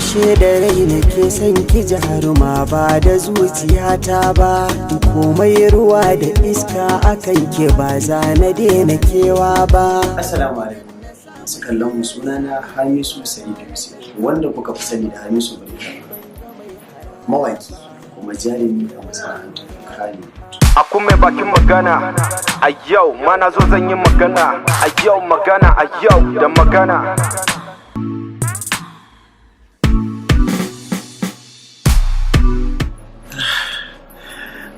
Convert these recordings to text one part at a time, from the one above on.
Ashe da rai nake son ki jaruma ba da zuciyata ba. Komai ruwa da iska akan ke ba za na daina kewa ba. Assalamu alaikum. Masu kallon mu, sunana Hamisu Sa'idu Yusuf, wanda kuka fi sani da Hamisu Breaker. Mawaki kuma jarumi a masana'antar Kano. Aku mai bakin magana a yau ma na zo zan yi magana a yau, magana a yau da magana.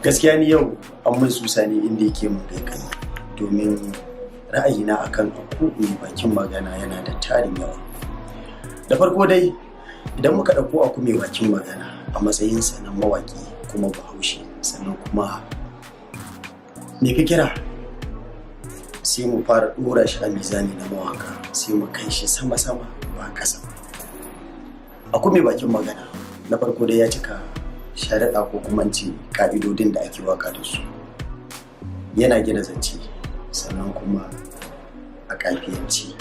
Gaskiya ni yau an mun susa ne inda yake mun kai, domin ra'ayina akan Aku mai bakin magana yana da tarin yawa. Da farko dai, idan muka ɗauko Aku mai bakin magana a matsayinsa na mawaƙi kuma Bahaushe, sannan kuma mai fikira, sai mu fara ɗora shi a mizani na mawaka, sai mu kai shi sama-sama ba kasa ba. Aku mai bakin magana na farko dai ya cika sharaɗa ko kuma in ce ƙa'idodin da ake waka da su. Yana gina zance, sannan kuma a ƙafiyanci.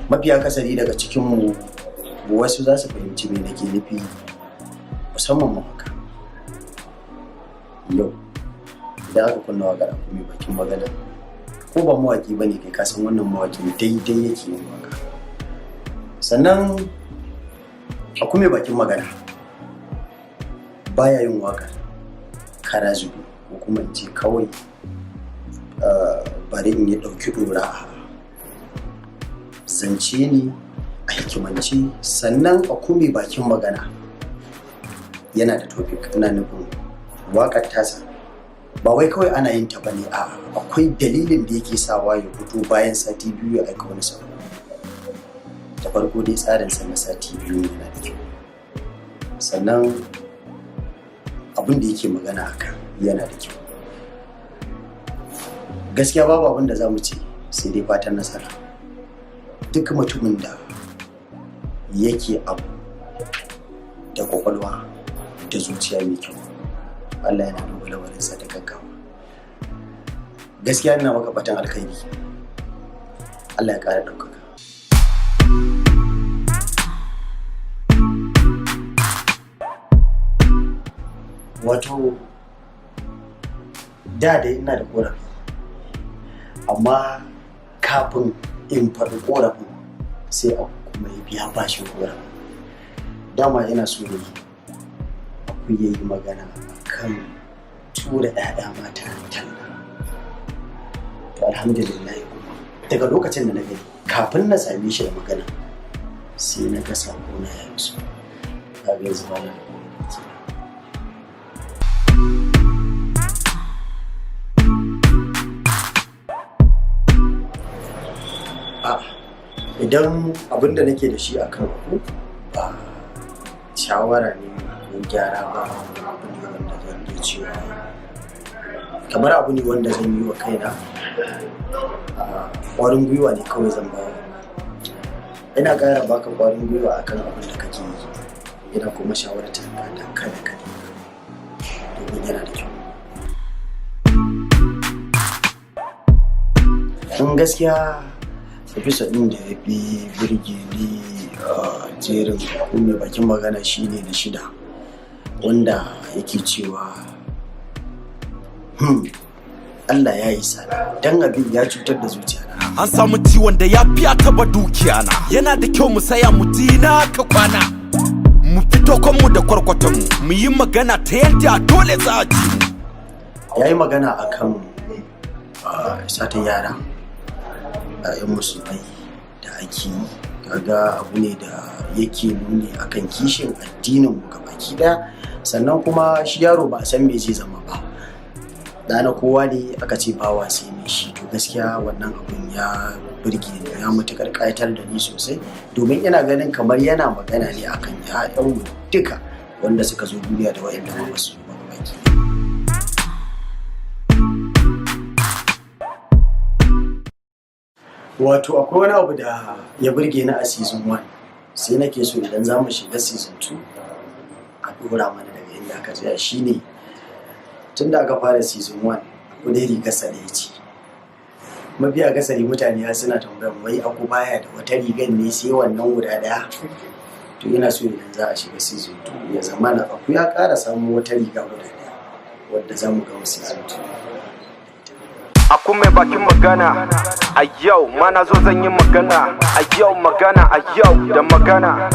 Mafi akasari daga cikinmu wasu za su fahimci me nake nufi, musamman mawaka. Yau idan aka kunna waƙar Aku mai bakin magana, ko ba mawaki ba ne kai, ka san wannan mawakin daidai yake yin waka. Sannan Aku mai bakin magana baya yin waƙar kara zube, ko kuma in ce kawai bari in yi ɗauki ɗora, a zance ne a hikimance. Sannan Aku mai bakin magana yana da topic. Ina nufin waƙar tasa ba wai kawai ana yin ta bane, a akwai dalilin da yake sawa ya fito bayan sati 2 ya aika wani sako. Da farko dai, tsarin sa na sati 2 yana da kyau, sannan abin da yake magana akan yana da kyau. Gaskiya babu abin da za mu ce sai dai fatan nasara. Duk mutumin da yake abu da kwakwalwa da zuciya mai kyau, Allah yana duba lamarinsa da gaggawa. Gaskiya ina maka fatan alkhairi, Allah ya ƙara ɗaukaka. Wato da dai ina da ƙorafi, amma kafin in faɗi ƙorafin sai a kuma ya biya bashin ƙorafin. Dama ina so ne Aku ya yi magana kan tura 'ya'ya mata talla. To, alhamdulillah, kuma daga lokacin da na gani, kafin na same shi da magana, sai na ga sako na ya iso. Kaga yanzu ba na da ƙorafi kenan. A'a, idan abin da nake da shi akan abu ba shawara ne ko gyara ba, abu ne wanda zan iya cewa kamar abu ne wanda zan yi wa kaina ƙwarin gwiwa ne kawai zan ba. Ina ƙara baka ƙwarin gwiwa akan abin da kake yi, ina kuma shawartar ka da kada ka daina, domin yana da kyau. In gaskiya, episode ɗin da ya fi burge ni a jerin ko mai bakin magana shine na shida, wanda yake cewa Allah ya isa dan abin ya cutar da zuciya na." An samu ciwon da ya fiya taba dukiya na. Yana da kyau mu saya mu dina ka kwana, mu fito kanmu da kwarkwatanmu, mu yi magana ta yadda dole za a ji mu. Ya yi magana akan satan yara a 'yan Musulmai da ake yi. Kaga abu ne da yake nuni akan kishin addinin mu gabaki daya. Sannan kuma shi yaro ba a san me zai zama ba, ɗana kowa ne, aka ce bawa sai mai shi. To, gaskiya wannan abun ya burge ni, ya matukar ƙayatar da ni sosai, domin ina ganin kamar yana magana ne akan 'ya'yanmu duka wanda suka zo duniya da wa'anda ma ba su zo ba gabaki ɗaya. Wato akwai wani abu da ya burge ni a season 1, sai nake so idan za mu shiga season 2 a dora mana daga inda aka tsaya. Shine tun da aka fara season 1, Aku dai rigarsa da ya ce mafi akasari mutane har suna tambayar wai Aku baya da wata rigar ne sai wannan guda daya. To ina so idan za a shiga season 2 ya zamana Aku ya ƙara samun wata riga guda ɗaya wadda za mu gama season 2. Aku mai bakin magana a yau, mana zo zan yi magana a yau, magana a yau da magana.